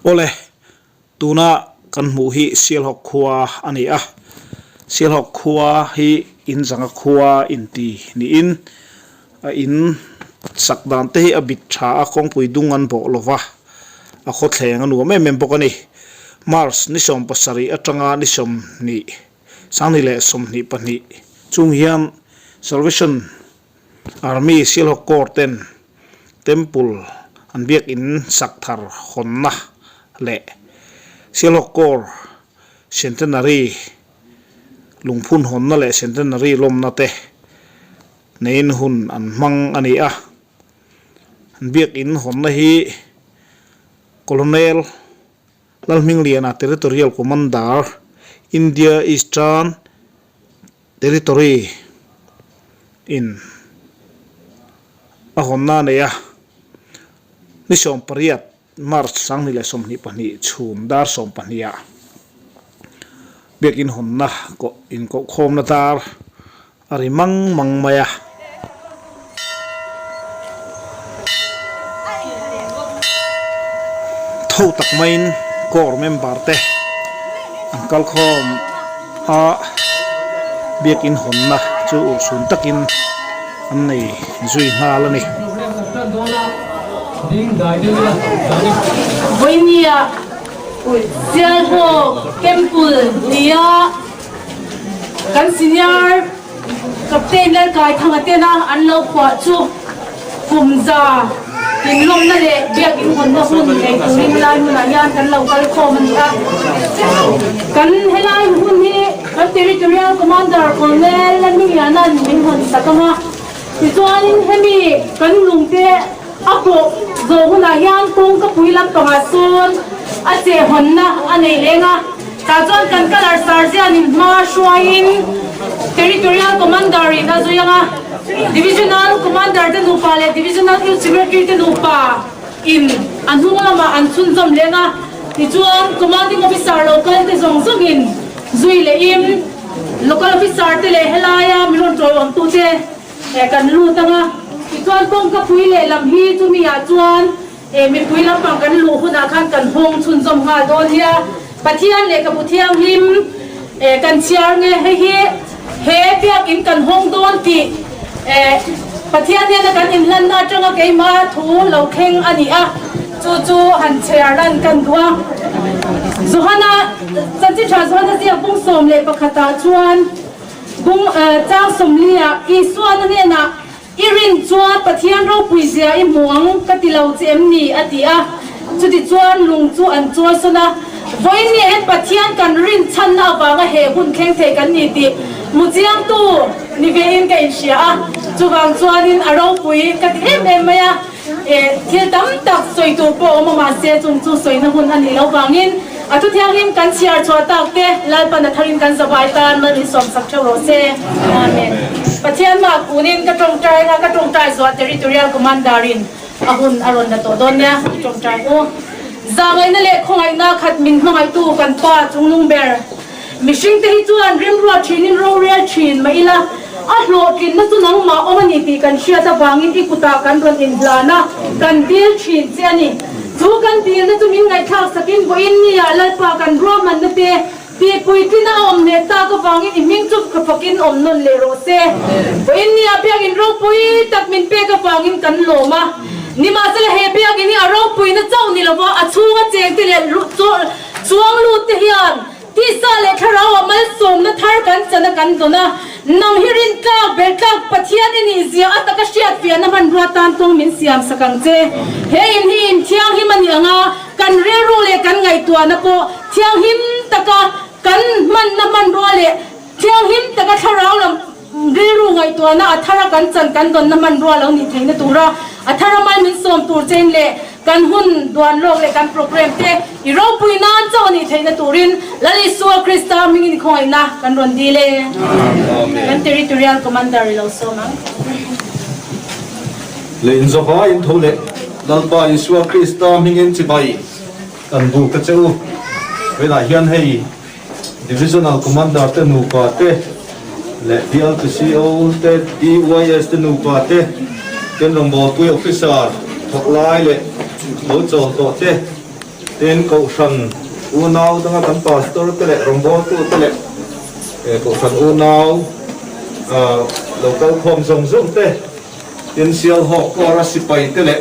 Awle, tuna kan hmuh hi Sialhawk khua a ni a. Sialhawk khua hi in zanga khua inti niin a in sak dan te hi a bit tha a, kawngpui dung an bawh lo va, a khawthleng a nuam em em bawk a ni. March ni 70 atanga ni 20, 2022 chung hian Salvation Army Sialhawk Corps ten Temple an biakin sak thar hawnna leh Sialhawk Corps Centenary lungphun hawnna leh Centenary lawmna te neiin hun an hmang a ni a. An biakin hawnna hi Colonel Lalhmingliana Territorial Commander India Eastern Territory in a hawnna a nei a, ni 18 March 2022 chhun dar 12 ah biakin hawnna inkohkhawmna dar a ri mang mang mai a. Tho tak maiin Corps member te an kal khawm a, biakin hawnna chu urhsun takin an nei zui nghal a ni. Vawinia Sialhawk Temple nia kan senior Captain Lalkaithanga tena an lo phuah chu kum za inlawmna leh biakin hawnna hun nei turin helai hmunah hian kan lo kal khawm a ni a. Kan helai hun hi kan Territorial Commander Colonel Lalhmingliana'n min hawn sak ang a. Tichuanin hemi kan lungte a pawh zawh hunah hian kawngkapui lampangah sawn a che hawnna a nei leng a. Tah chuan kan colour sergeant-in hma hruaiin Territorial Commander-in a zui ang a, Divisional Commander te nupa leh Divisional Youth Secretary te nupa in a hnung lamah an chhunzawm leng a, tichuan Commanding Officer local te zawng zawngin zui lehin Local Officer te leh helaia min rawn tawiawmtute kan lut ang a, tichuan kawngkapui lehlam hi chumi ah chuan He mipui lampang kan luh hunah khan kan hawng chhunzawm nghal dawn nia. Pathian lehkhabu thianghlim kan chhiar nge hei hi he biakin kan hawng dawn tih Pathian hnena kan inhlanna atanga keimah thu lo thleng a ni a, chu chu han chhiar lan kan duh a. Johana, Chanchin Tha Johana ziak bung 11 ah chuan bung chang 40 ah Isuana hnenah I rin chuan Pathian ropui zia i hmu ang ka ti lo che em ni? a ti a. Chutichuan lung chu an chawi sawn a, Vawiin ni ah hian Pathian kan rin chhanna avanga he hun thleng thei kan ni tih hmu chiangtu ni vein ka inhria a. Chuvang chuanin a ropui ka ti em em mai a, thil tam tak sawi tur pawh a awm a, mahse chung chu sawina hun a nih loh vangin a thu thianghlim kan chhiar chhuah tak te Lalpan a tharin kan zavai tan mal min sawmsak theuh rawh se. Amen. Pathian mah kunin ka tawngtai anga ka tawngtai zuah Territorial Commander in a hun a rawn la tawh dawn nia i tawngtai u. Zahngaihna leh khawngaihna khat min hmangaihtu kan Pa chungnung ber. Mihring te hi chuan rimruat thinin rorel thin mah ila, a hlawhtlinna chu nangmah awm a ni tih kan hriat avangin i kutah kan rawn inhlan a, kan dil thin che a ni. Chu kan dilna chu min ngaihthlak sakin vawiin nia Lalpa kan ruahmanna te tihpuitlina a awm leh tak avangin i hming chu ka fakin awm nawn leh rawh se. Vawiin nia biakin ropui tak min pek avangin kan lawm a, nimahsela he biakin hi a ropuina chauh ni lova a chhunga chengte leh chuang lut te hian Tisa leh Thlarau ah malsawmna thar kan chan a kan dawn a, nang hi rintlak, beltlak Pathian i nih zia a taka hriatfiahna hmanrua tan tawng min siam sak ang che. He in hi in thianghlim a nih ang a, kan rilru leh kan ngaihtuahna pawh thianghlim taka kan hmanna hmanrua leh thianghlim taka Thlarau lam rilru ngaihtuahna a thara kan chan kan dawnna hmanrua lo nih theihna tura a thara mal min sawm tur chein leh kan hun duan lawk leh kan program te i ropui nan chauh a nih theihna turin Lal Isua Krista hmingin i khawngaihna kan rawn dil e. Kan Territorial Commander i lo sawm ang. Lei inzawha in tho leh Lalpa Isua Krista hmingin chibai kan buk a che u. Vawiinah hian hei Divisional Commander te nupa te leh BLTCO te, DYS te nupa te, ten rawngbawlpui officer thawk lai leh lo chawl tawh te. Tin, Kohhran unau danga kan Pastor te leh rawngbawltu te leh Kohhran unau lo kal khawm zawng zawng te, tin Sialhawk kawra sipai te leh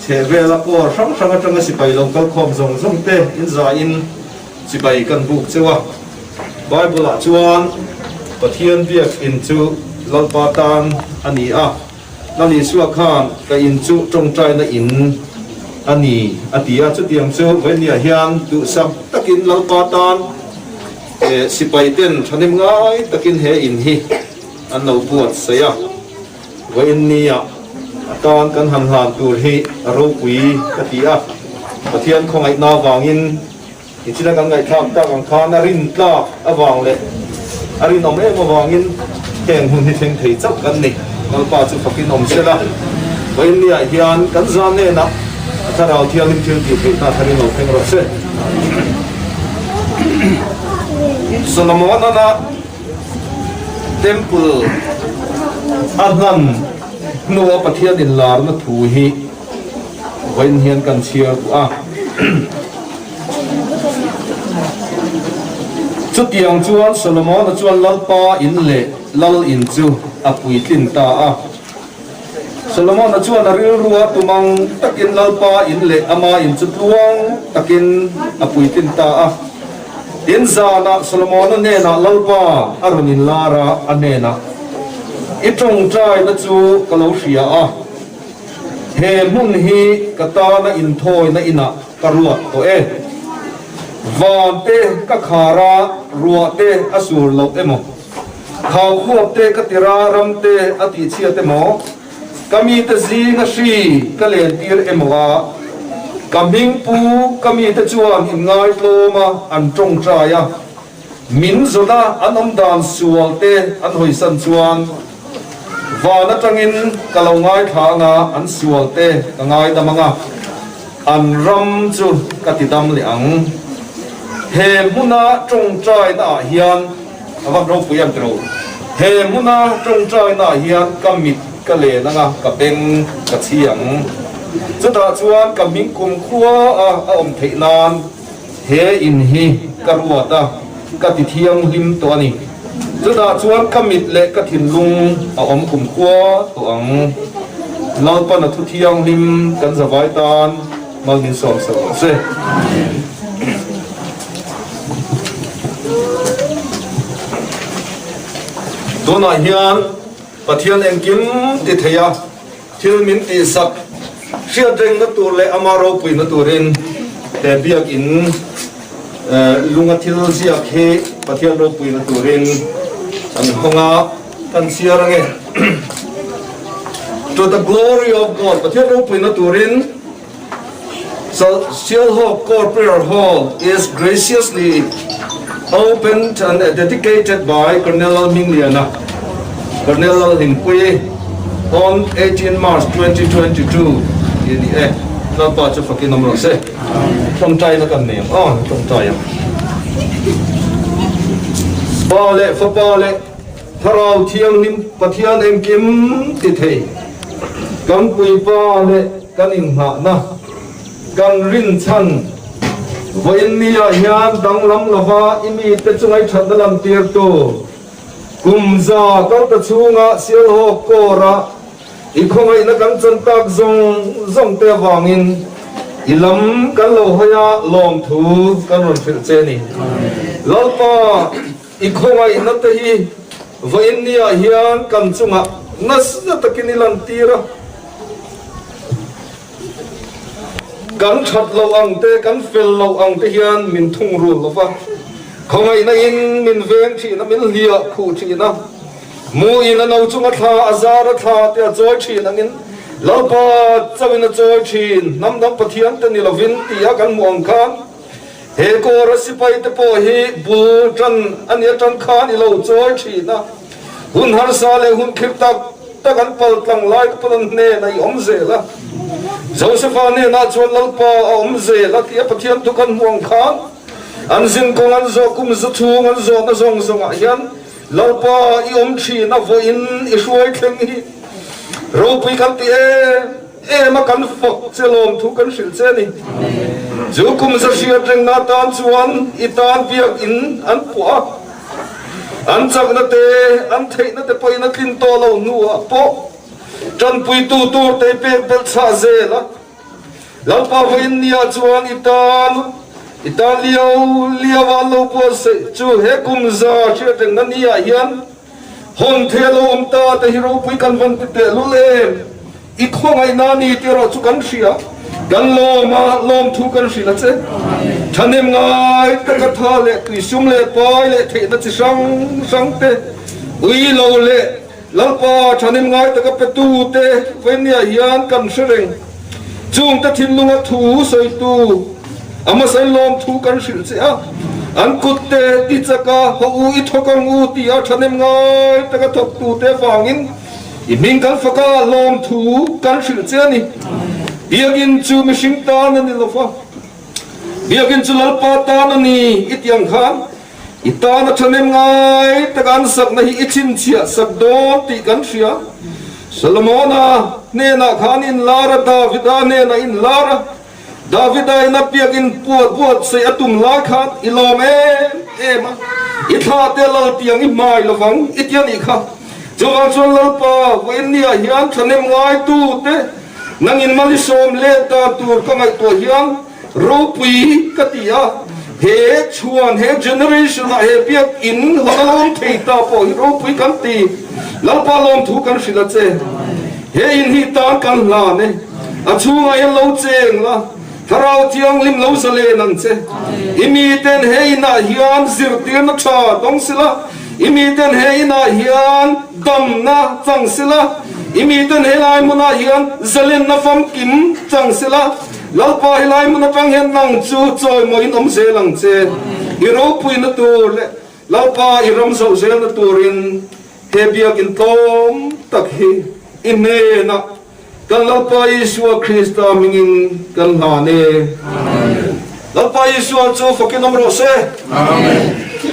chhehvela kawr hrang hrang atanga sipai lo kal khawm zawng zawng te inzaiin chibai kan buk cheu a. Bible ah chuan Pathian biak in chu Lalpa tan a ni a. Lal Isua khan ka in chu tawngtaina in a ni a ti a, chutiang chu vawinia hian duhsak takin Lalpa tan sipai ten thahnem ngai takin he in hi an lo buatsaih a, vawiin nia a tan kan han hlan tur hi a ropui ka ti a, Pathian khawngaihna avangin Nichina kan ngaihthlak tak ang khan a rin tlak avang leh a rinawm em avangin heng hun hi thleng thei chauh kan ni. Lalpa chu fakin awm sela, Vawiinniah hian kan zan hnenah a Thlarau Thianghlim thil tih theihna tharin lo thleng rawh se. Solomon-ana Temple a hlan hnua Pathian inlarna thu hi Vawiin hian kan chhiar duh a. Chutiang chuan Solomona chuan Lalpa in leh Lal in chu a puitlin ta a. Solomona chuan a rilrua tumang takin Lalpa in leh ama in chu tluang takin a puitlin ta a. Tin zanah Solomona hnenah Lalpa a rawn inlar a, a hnenah, I tawngtaina chu ka lo hria a. He hmun hi ka tana inthawina inah ka ruat tawh e. Van te ka khar a, ruah te a sur loh emaw, khau khuap te ka tir a, ram te a tihchhiat emaw, ka mite zinga hri ka lentir emaw a, ka hmingpu ka mite chuan inngaitlawm a an tawngtai a. Min zawt a, an awm dan sual te an hawisan chuan van atangin ka lo ngaithla anga an sual te ka ngaidam anga an ram chu ka ti dam leh ang. He hmuna tawngtaina ah hian a van ropui em tiro. He hmuna tawngtaina ah hian ka mit ka len anga ka beng ka chhi ang. Chutah chuan ka hming kumkhua a a awm theih nan He in hi ka ruat a, ka ti thianghlim tawh a ni. Chutah chuan ka mit leh ka thinlung a awm kumkhua tawh ang. Lalpan a thu thianghlim kan zavai tan mal min sawm sak rawh se. Tunah hian Pathian engkim ti thei a. Thil min tihsak hriat rengna tur leh ama ropuina turin he biakin lunga thil ziak hi Pathian ropuina turin kan hawng a, kan chhiar ange. To the glory of God, Pathian ropuina turin Sialhawk Corps Prayer Hall is graciously opened and dedicated by Colonel Lalhmingliana, Colonel Lalhlimpuii on 18 March 2022 tih a ni e. Lalpa chu fakin awm rawh se. Tawngtaina kan nei ang aw, tawngtai ang. Pa leh Fapa leh Thlarau Thianghlim Pathian engkim ti thei kan Puipa leh Kan inghahna, kan rinchhan vawiin niah hian danglam lova i mite chu ngaihṭhatna lantirtu kum za kalta chhunga Sialhawk kawra i khawngaihna kan chan tak zawng zawng te avangin i lam kan lo hawi a, lawmthu kan rawn hrilh che a ni. Lalpa, i khawngaihna te hi vawiin niah hian kan chungah nasa takin i lantir a. Kan that loh ang te, kan fel loh ang te hian min thungrul lo va, khawngaihna in min veng thin a, min hliah khuh thin a, mu in a no chunga thla a zar a thla te a chawi thin angin Lalpa chauhin a chawi thin, hnam dang Pathian te ni lovin ti a kan hmuh ang khan he kawra sipai te pawh hi bul tan a nih atang khan i lo chawi thin a, hun harsa leh hun khirh tak tak an pal tlang lai te pawn an hnenah i awm zel a. Josefa hnenah chuan Lalpa a awm zel a tih a Pathian thu kan hmuh ang khan an zin kawng an zawh kum zu chhung an zawhna zawng zawngah hian Lalpa i awm thin a vawiin i hruai thleng hi ropui kan ti em em a kan fak che lawm thu kan hrilh che a ni. Chu kum za hriat rengna atan chuan i tan biakinn an phuah a, an chakna te, an theihna te pawhin a tlin tawh lo hnuah pawh tanpuitu tur te i pek belh chhah zel a. Lalpa vawiin nia chuan i tan i tan liau liau a an lo buatsaih chu he kum za hriat rengna niah hian Hawn thei a lo awm ta te hi ropui kan van ti teh lul em? I khawngaihna a ni tih erawh chu kan hria. Kan lawm a, lawmthu kan hrilh a che. Thahnem ngai taka tha leh tuisum leh pai leh theihna chi hrang hrang te, ui lo leh Lalpa thahnem ngai taka petu te vawinia hian kan hre reng. Chungte thinlunga thu sawitu a hmasain lawmthu kan hrilh che a, an kutte ti chaka haw u i thawk ang u tia thahnem ngai taka thawktute avangin i hming kan fak a, lawmthu kan hrilh che a ni. Biakinn chu mihring tan a ni lo va, Biakinn chu Lalpa tan a ni i ti ang khan I tana thahnem ngai taka an sakna hi i chhinchhiah sak dawn tih kan hria. Solomona hnenah khan inlar a, Davida hnenah inlar a, Davida in a biakin puat buatsaih a tum lai khan i lawm em em a, i thla te lal tiang i hmai lovang i ti a nih kha. Chuvang chuan Lalpa vawiinniah hian thahnem ngaitute nangin mal i sawm let dan tur ka ngaihtuah hian, Ropui ka ti a, he chhuan, he generation ah he biakinn hawn a lawm thei ta pawh hi ropui kan ti. Lalpa lawmthu kan hrilh a che. He in hi tan kan hlan e. A chhungah hian lo cheng la, Thlarau Thianghlim lo zalen ang che. I miten he inah hian zirtirna tha dawng sela, I miten he inah hian damna chang sela, i miten he lai hmunah hian zalenna famkim chang sela, Lalpa hi lai hmun atang hian nang chu chawimawiin awm zel ang che. I ropuina tur leh Lalpa i ram zoh zelna turin he biakin tlawm tak hi i hnenah kan Lalpa Isua Krista hmingin kan hlan e. Lalpa Isua chu fakin awm rawh se.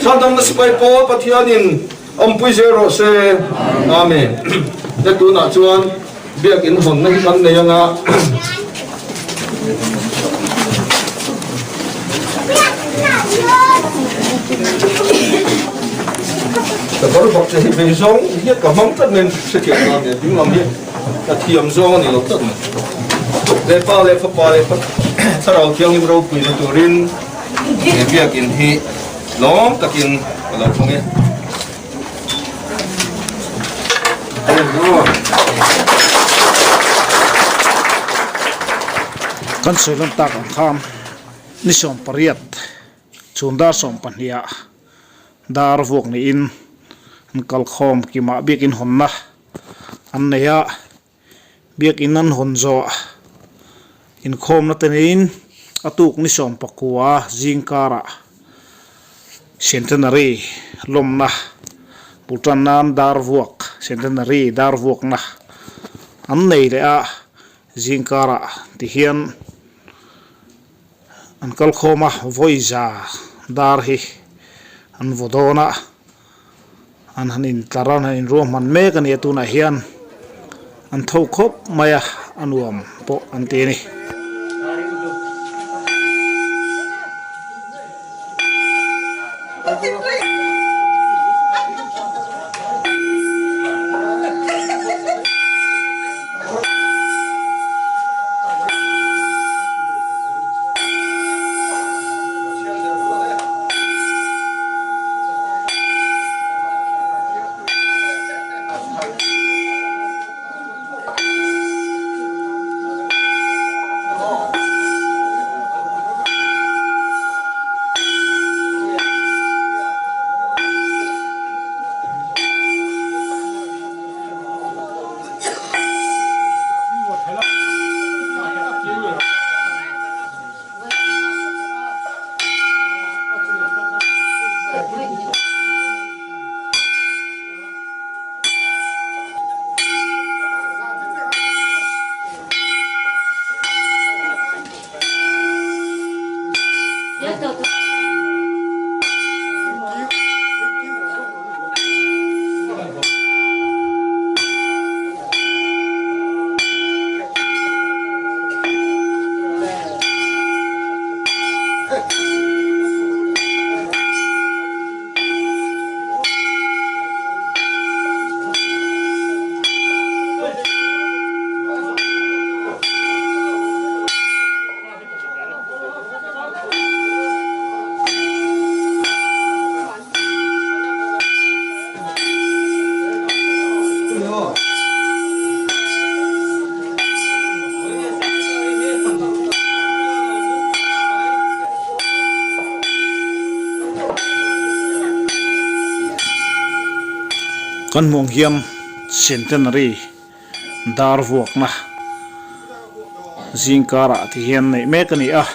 Chhandamna sipai pawl Pathianin awmpui zel rawh se. Amen. He tunah chuan Biakinn hawnna hi kan nei anga ka kawr bawk che hi vei zawng hian ka hmang tlat mai hrethiam ta nia ding lam hi ka thiam zawng a ni lo tlat mai. Leh pa leh fapa leh thlarau thianghlim ropuina turin he biakinn hi lawm takin ka lo hmang e. Kan sawi lan tak ang khan ni 18 chhun dar 12 ah dar vuak niin an kalkhawm kimah biakin hawnna an nei a. Biakinn an hawn zawh inkhawmna te neiin a tuk ni 19 zing karah Centenary lawmna bul tan nan dar vuak Centenary dar vuakna an nei leh a, zing karah tihian an kalkhawm a, vawiza dar hi an vaw dawn a. An han intlar a, an han inruahman mek a ni a, tunah hian an tho khawp mai a, a nuam pawh an ti a ni. Kan hmuh ang hian Centenary dar vuakna zingkarah ti hian neih mek a ni a,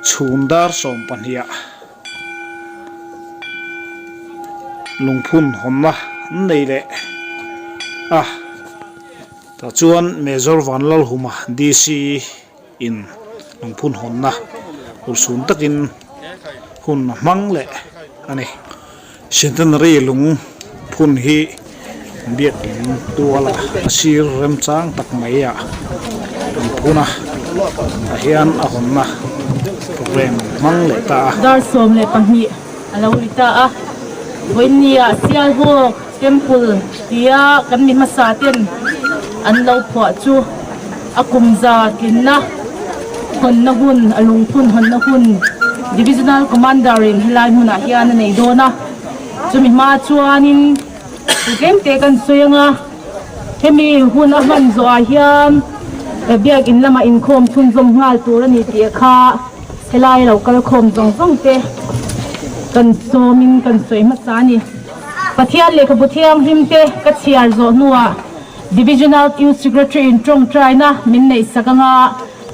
chhun dar 12 ah lungphun hawnna an nei leh a, tah chuan Major Vanlalhuma DC in lungphun hawnna urchhun takin hun a hmang leh a ni. Centenary lung phun hi biakin tuala a sir remchang tak mai ah an phun a, tah hian a hawnna program an hmang leh ta a. Dar 12 a lo ri ta a, vawiinniah Sialhawk Temple tia kan mi hmasa ten an lo phuah chu a kum za tlinna hawnna hun, a lungphun hawnna hun Divisional Commander in helai hmunah hian a nei dawn a, chumi hma chuanin tlem te kan sawi ang a, hemi hun a hman zawhah hian biakin lamah inkhawm chhunzawm nghal tur a ni tih kha helai lo kal khawm zawng zawng te kan sawmin kan sawi hmasa a ni. Pathian lehkhabu thianghlim te ka chhiar zawh hnuah Divisional Youth Secretary in tawngtaina min neih sak anga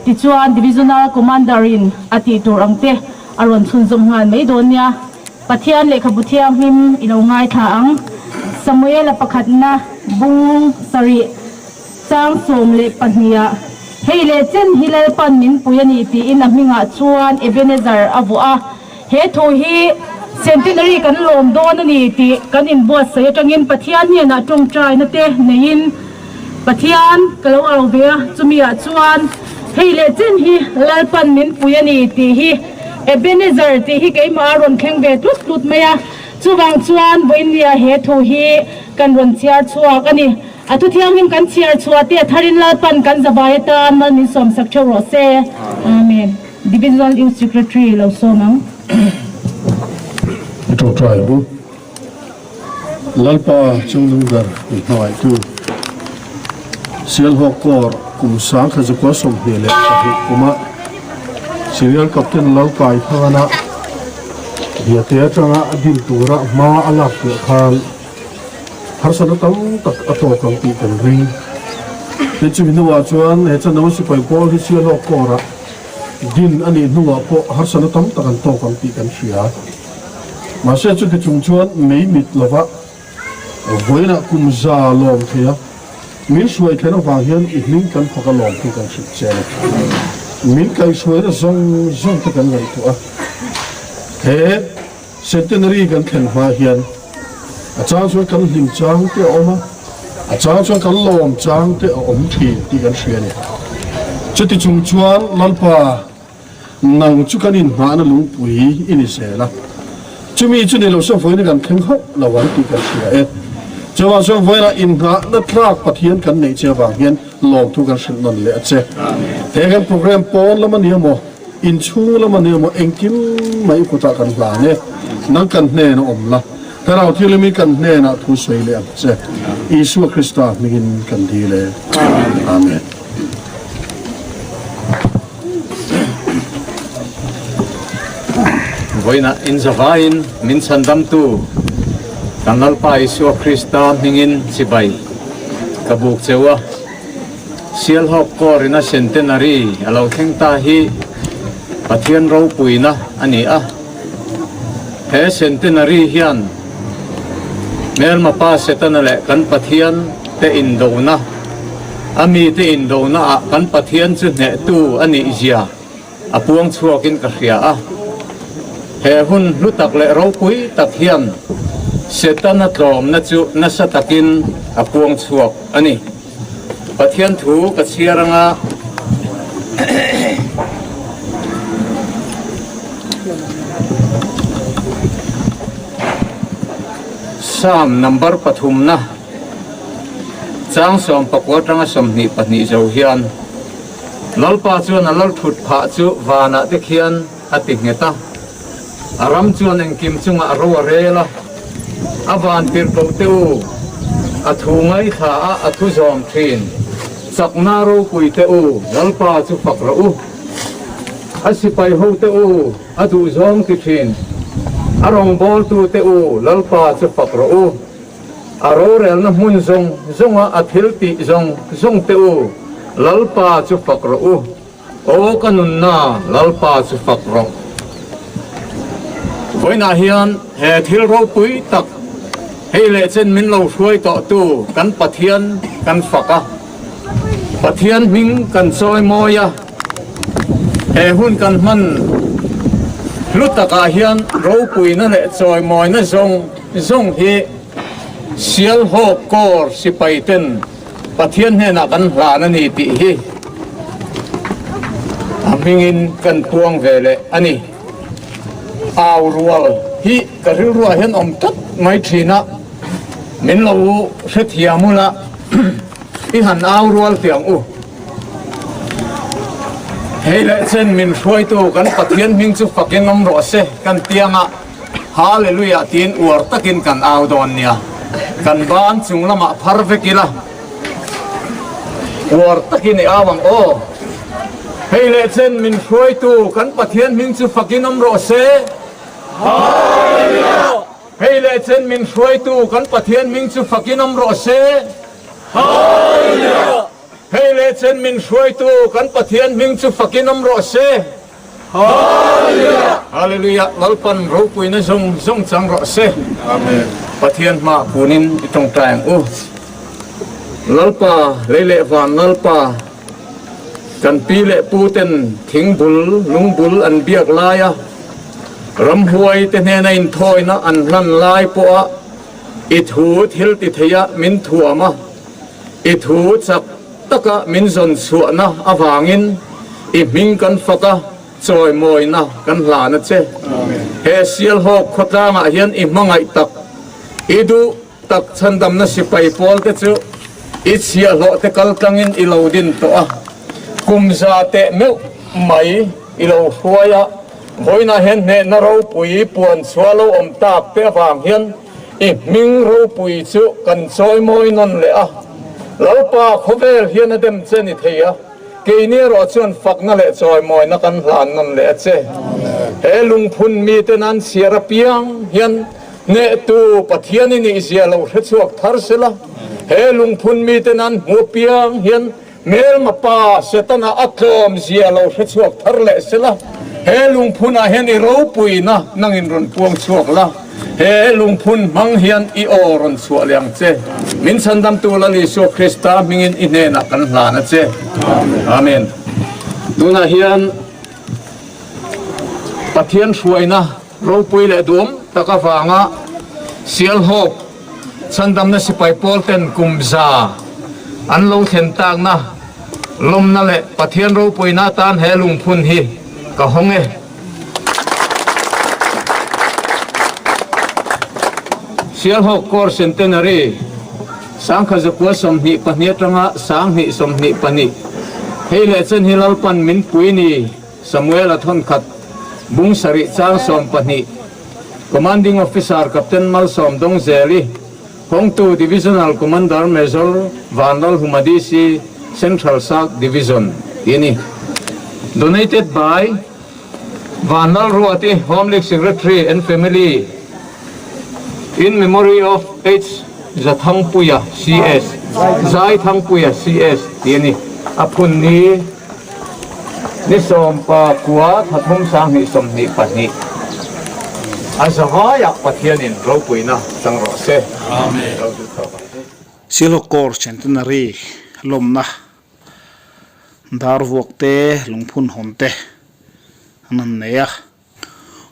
tichuan Divisional Commander in a tih tur ang te a rawn chhunzawm nghal mai dawn nia. Pathian lehkhabu thianghlim i lo ngaithla ang. Samuela pakhatna bung sarih chang 12 ah hei leh chen hi Lalpan min pui a ni tiin a hmingah chuan Ebenezer a vuah a. He thu hi Centenary kan lawm dawn a ni tih kan inbuatsaih atangin Pathian hnenah tawngtaina te neiin Pathian ka lo au ve a, chumi ah chuan hei leh chen hi Lalpan min pui a ni tih hi Ebenezer tih hi keimah a rawn thleng ve tlut tlut mai a, chuvang chuan vawiinnia he thu hi kan rawn chhiar chhuak a ni. A thu thianghlim kan chhiar chhuah te a tharin Lalpan kan zavai atan mal min sawmsak theuh rawh se. Amen. Divisional Youth Secretary lo sawm ang. I tawngtai ang u. Lalpa Chungnung ber min hmangaihtu Sialhawk Corps kum 1922 kuma Senior Captain Lalkai Thangana Biate atanga a din tura hma a lak piah khan harsatna tam tak a tawk ang tih kan ring. Tin chumi hnuah chuan he channo sipai pawl hi Sialhawk Corps-ah Din a nih hnuah pawh harsatna tam tak an tawk ang tih kan hria. Mahse chuti chung chuan mei mit lova vawiinah kum za lawm thei a, min hruai thlen avang hian i hming kan fak a lawm thu kan hrilh che a ni. Min kaihhruaina zawng zawng te kan ngaihtuah a, he Centenary kan thlen hma hian a chang chuan kan hlim chang te a awm a, a chang chuan kan lawm chang te a awm thin tih kan hria a ni. Chuti chung chuan Lalpa, nang chu kan inhmahna lungpui i ni zel a, chumi chu ni lo se vawiin kan thleng hauh lo ang tih kan hria e. Chuvang chuan vawiinah inhngahna tlak Pathian kan neih che avang hian lawmthu kan hrilh nawn leh a che. He kan program pawn lam a ni emaw, Inchhung lama nia maw engkim mai kutah kan hlan e, nang kan hnenah awm la, Thlarau Thianghlimin kan hnenah thu sawi leh ang che, Isua Krista hmingin kan dil e. Amen. Vawiinah inzavaiin min chhandamtu kan Lalpa Isua Krista hmingin chibai ka buk cheu a. Sialhawk Corps-ina Centenary a lo thleng ta hi Pathian ropuina a ni a. He Centenary hian hmelma pa Setana leh kan Pathian te indona, a mite indona ah kan Pathian chu hnehtu a nih zia a puang chhuakin ka hria a. He hun hlu tak leh ropui tak hian Setana tlawmna chu nasa takin a puang chhuak a ni. Pathian thu ka chhiar anga Psalm number pathumna chang 19 atanga 22 zo hian Lalpa chuan a lal thut phah chu vanah te khian a ti nghet a. A ram chuan engkim chungah a ro a rel a, a van tirhkoh te u, a thu ngaithla a, a thu zawm thin. Chakna ropui te u, Lalpa chu fak rawh u. A sipai ho te u, a duhzawng ti thin. A rawngbawltu te u, Lalpa chu fak rawh u. A rorelna hmun zawng zawnga a thil tih zawng zawng te u, Lalpa chu fak rawh u. Aw ka nunna, Lalpa chu fak rawh. Vawiinah hian he thil ropui tak hei leh chen min lo hruai tawhtu kan Pathian kan fak a. Pathian hming kan chawi mawi a, he hun kan hman hlu takah hian ropuina leh chawimawina zawng zawng hi Sialhawk Corps sipai ten Pathian hnenah kan hlan a ni tih hi a hmingin kan puang ve leh a ni. Au rual hi ka rilruah hian awm tlat mai thin a. Min lo hrethiam ula i han au rual teh ang u. Hei leh chen min hruaitu kan Pathian hming chu fakin awm rawh se kan tianga Hallelujah tiin uar takin kan au dawn nia. Kan ban chung lamah phar vek ila uar takin i au ang aw. Hei leh chen min hruaitu kan Pathian hming chu fakin awm rawh se. Hallelujah! Hei leh chen min hruaitu kan Pathian hming chu fakin awm rawh se. Hallelujah! Hei leh chen min hruaitu kan Pathian hming chu fakin awm rawh se. Hallelujah! Hallelujah! Lalpan ropuina zawng zawng chang rawh se. Amen. Pathian hma kunin i tawngtai ang u. Lalpa, lei leh van Lalpa, kan pi leh pu ten thing bul, lung bul an biak lai a, Ramhuai te hnena inthawina an hlan lai pawha i thu thil ti theia min thuam a, i thu chak taka min zawn chhuahna avangin i hming kan fak a, chawimawina kan hlan a che. He Sialhawk khawtlangah hian i hmangaih tak, i duh tak chhandamna sipai pawl te chu i chhiahhlawh te kal tlangin i lo din tawh a, kum za teh meuh mai i lo hruai a, vawiinah hian hnehna ropui puan chhuah lo awm tak te avang hian i hming ropui chu kan chawimawi nawn leh a, Lalpa khawvel hian a dem che ni thei a, keini erawh chuan fakna leh chawimawina kan hlan nawn leh a che. He lungphun miten an chhiar apiang hian Hnehtu Pathian i nih zia lo hrechhuak thar sela, he lungphun miten an hmu apiang hian hmelma pa Setana a tlawm zia lo hrechhuak thar leh sela, he lungphunah hian i ropuina nangin rawn puang chhuak la, he lungphun hmang hian i aw rawn chhuah leh ang che. Min chhandamtu Lal Isua Krista hmingin i hnenah kan hlan a che. Amen. Tunah hian Pathian hruaina Ropui leh duam tak avanga Sialhawk chhandamna sipai pawl ten kum za an lo thlen takna lawmna leh Pathian ropuina atan he lungphun hi ka hawng e. Sialhawk Corps Centenary Sangkha 922 atanga 2022 hei leh chen hi Lalpan min pui ni. Samuela thawnkhat, bung sarih chang 12, Commanding Officer Captain Malsawm Dawngzeli, Hawngtu Divisional Commander Major Vanlalhuma DC, Central South Division tih a ni. Donated by Vanlalruati, Home League Secretary and Family in memory of H. Zathangpuia CS, Zaithangpuia CS tih a ni. A phun ni. Ni 19 thla thum 2022 a zavaiah Pathianin ropuina chang rawh se. Amen. Sialhawk Corps Centenary lawmna dar vuak te, lungphun hawn te an han nei a.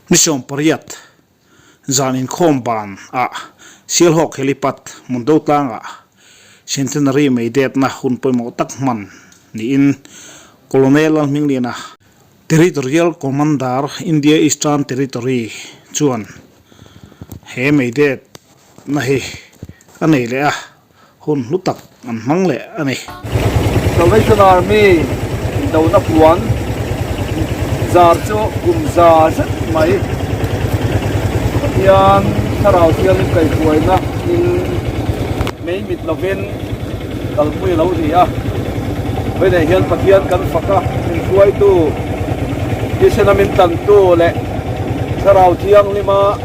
Ni 18 Zan inkhawm ban ah Sialhawk Helipad Mundo tlangah Centenary May Detna hun pawimawh tak hman niin Colonel Lalhmingliana, Territorial Commander India Eastern Territory chuan he May Detna hi a nei leh a. Hun hlu tak an hmang leh a ni. Salvation Army indona puan zar chu kum za zet mai Pathian Thlarau Thianghlim kaihhruaina in mei mit lovin kalpui a lo ni a. Vawiinah hian Pathian kan fak a, min hruaitu, thisena min tlantu leh Thlarau Thianghlima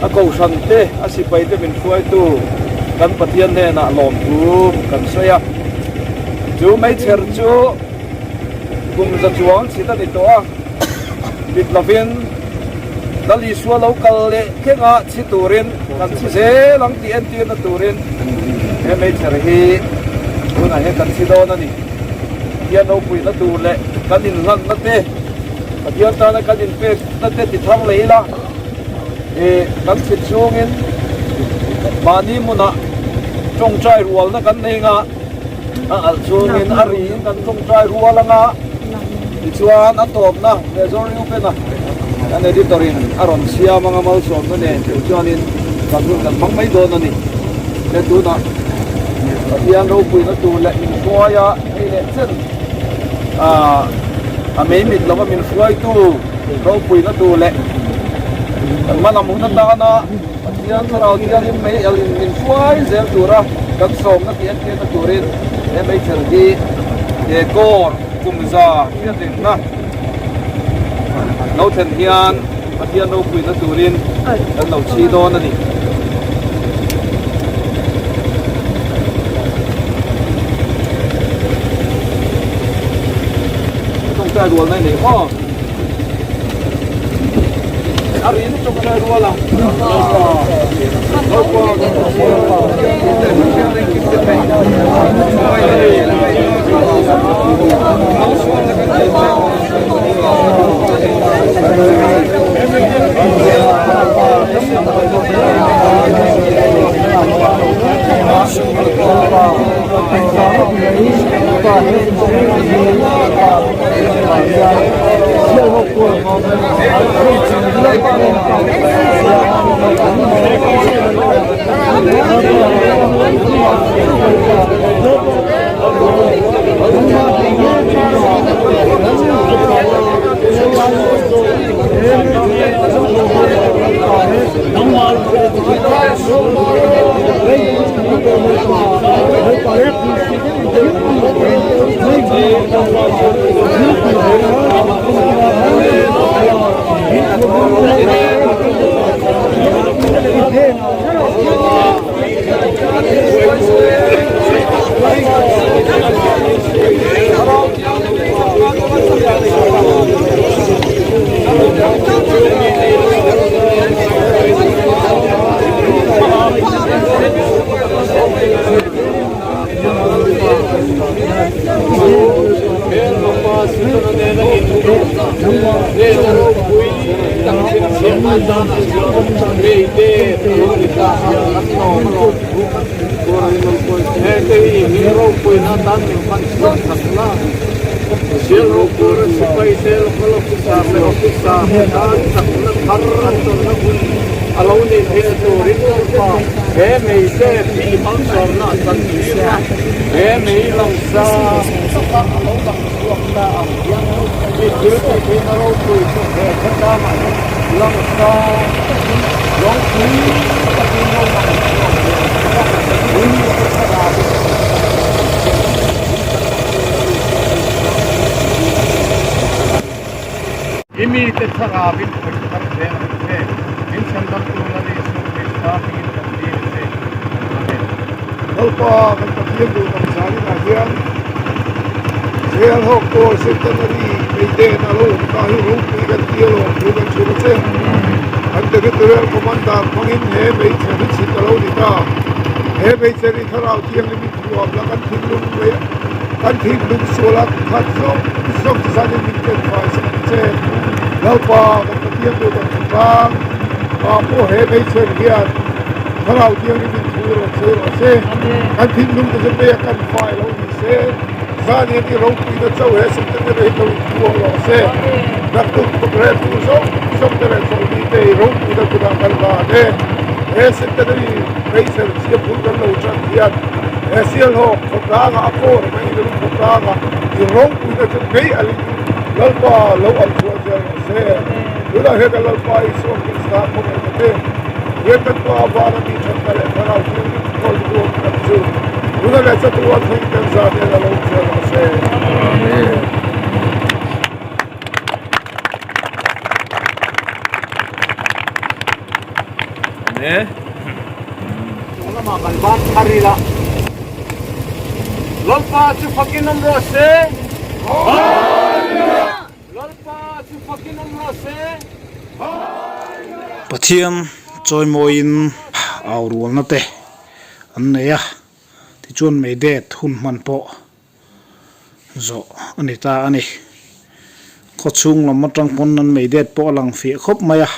a kohhran te, a sipai te min hruaitu. kan Pathian hnenah lawmthu kan sawi a. Chu meichher chu kum za chuang chhit a ni tawh a, mit lovin Lal Isua lo kal leh thlengah chhi turin kan chhi zel ang tih entirna turin he meichher hi tunah hian kan chhi dawn a ni. Pathian ropuina tur leh kan inhlanna te, Pathian tana kan inpekna te ti thar leh ila, ih kan chhit chhungin mahni hmunah tawngtai rualna kan nei nga, a alh chhungin a riin kan tawngtai rual anga, tichuan a tawpna Major Reuben-a kan editor in a rawn siam anga malsawmna nen chu chuanin kan hun kan hmang mai dawn a ni. He tunah Pathian ropuina tur leh min hruaia hei leh chen a mei mit lova min hruaitu ropuina tur leh kan hmalam hun atana Pathian Thlarau Thianghlim mei alin min hruai zel tura kan sawmna tih entirna turin he meichher hi he kawr kumza hriatrinna lo thlen hian Pathian ropuina turin kan lo chhi dawn a ni. Tawngtai rual nai nei maw? A rin tawngtai rual a. I mite thlarauin khawih thar zel ang che, min chhandamtu Lal Isua Krista hmingin kan dil a che. Amen. Lalpa kan Pathian duh tak zaninah hian Jail ho kawl Centenary Maiden a lo awm ta hi ropui kan ti alawm thu kan hrilh a che. Kan Territorial Commander hmangin he hmeichhe hi chhit a lo ni ta. He hmeichhe ri thlarau thianghlimin thuam la kan thinlung leh kan thinlung suala khat zawk zawk zanin min ken fai sak ang che. Lalpa kan Pathian duh tak khawtlang ah pawh he hmeichhe hian thlarau thianghlimin thu rawn sawi rawh se. Kan thinlung te chu mei a kan fai lo ni se. Zanian i ropuina chauh he Centenary hi lo inpuang rawh se. Naktuk Progress-tu zawng zawng te leh chawlhni te i ropuina kutah kan hlan e. He Centenary Meichher chiah bul kan lo tan hian he Sialhawk khawtlangah a kawr mai ni lovin khawtlangah i ropuina chu mei alin Lalpa lo alh chhuah zel rawh se. Tunah hian kan Lalpa Isua Krista khawngaihna te, rian kan Pa vana mi thatna leh Thlarau Thianghlim khawl huam kan chu tuna leh chatuan thleng kan zan hian a lo zel rawh se. Amen. Amen. lamah kan ban thar ila. Lalpa chu fakin awm rawh se. Hallelujah! Lalpa chu fakin awm rawh se. Hallelujah! Pathian chawimawiin au rualna te an nei a, tichuan May Day hun hman pawh zawh a ni ta a ni. Khawchhung lam atang pawn an May Day pawh a lang fiah khawp mai a,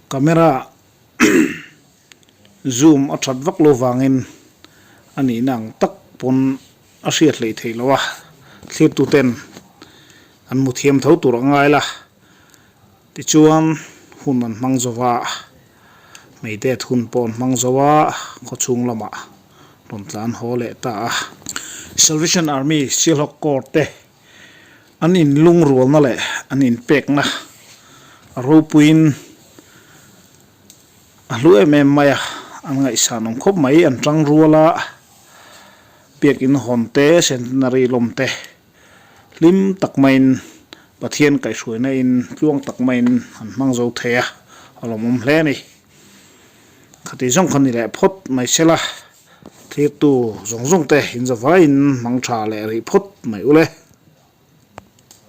camera zoom a that vak lo vangin a nihna ang tak pawn a hriat hleih theih loh a, thlirtu ten an hmu thiam tho tur a ngai la. Tichuan hun an hmang zo va, Meidet hun pawh an hmang zo a, khawchhung lamah rawn tlan haw leh ta a. Salvation Army Sialhawk Corps te an inlungrualna leh an inpekna a ropuiin a hlu em em mai a, an ngaihsan awm khawp mai. An tang rual a, biakin hawn te, centenary lawm te hlim tak maiin Pathian kaihhruaina in tluang tak maiin an hmang zo thei a, a lawmawm hle a ni. Khati zawng kha ni leh phawt mai sela, thirtu zawng zawng te inzavaiin hmang tha leh rih phawt mai ule.